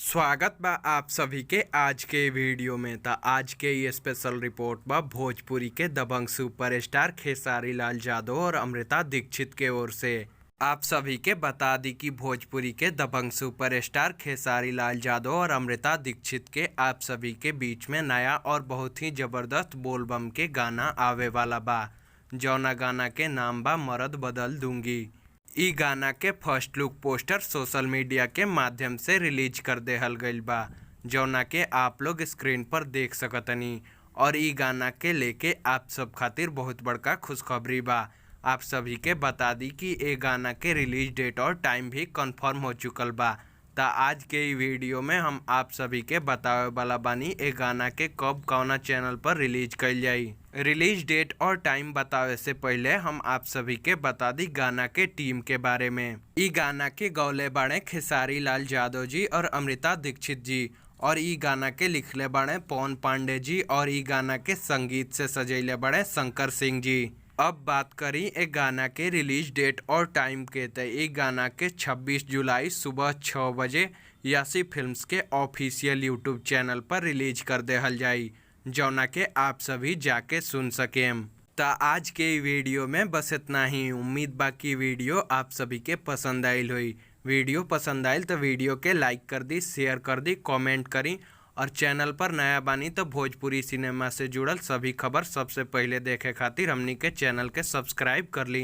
स्वागत बा आप सभी के आज के वीडियो में। त आज के ये स्पेशल रिपोर्ट बा भोजपुरी के दबंग सुपरस्टार खेसारी लाल यादव और अमृता दीक्षित के ओर से। आप सभी के बता दी कि भोजपुरी के दबंग सुपरस्टार खेसारी लाल यादव और अमृता दीक्षित के आप सभी के बीच में नया और बहुत ही ज़बरदस्त बोलबम के गाना आवे वाला बा, जौना गाना के नाम बा मर्द बदल दूंगी। इ गाना के first look poster social media के माध्यम से रिलीज कर देहल गइल बा, जौना के आप लोग स्क्रीन पर देख सकतनी। और इ गाना के लेके आप सब खातिर बहुत बड़का खुशखबरी बा। आप सभी के बता दी कि ए गाना के रिलीज डेट और टाइम भी कंफर्म हो चुकल बा। त आज के इ वीडियो में हम आप सभी के बतावे वाला बानी ए गाना के कब कौना चैनल पर रिलीज कइल जाई। रिलीज डेट और टाइम बतावे से पहले हम आप सभी के बता दी गाना के टीम के बारे में। इ गाना के गौले बाड़े खेसारी लाल यादव जी और अमृता दीक्षित जी और इ गाना के लिखले बाड़े पवन पांडे जी और इ गाना के संगीत से सजैले बाड़े शंकर सिंह जी। अब बात करी ए गाना के रिलीज डेट और टाइम के, त इ गाना के 26 जुलाई सुबह 6 बजे यासी फिल्म्स के ऑफिशियल यूट्यूब चैनल पर रिलीज कर देहल जाई, जौना के आप सभी जाके सुन सकेम। त आज के इ वीडियो में बस इतना ही। उम्मीद बा कि वीडियो आप सभी के पसंद आइल होई। वीडियो पसंद आइल तो वीडियो के लाइक कर दी, शेयर कर दी, कमेंट करी और चैनल पर नया बानी तो भोजपुरी सिनेमा से जुड़ल सभी खबर सबसे पहले देखे खातिर हमनी के चैनल के सब्सक्राइब कर ली।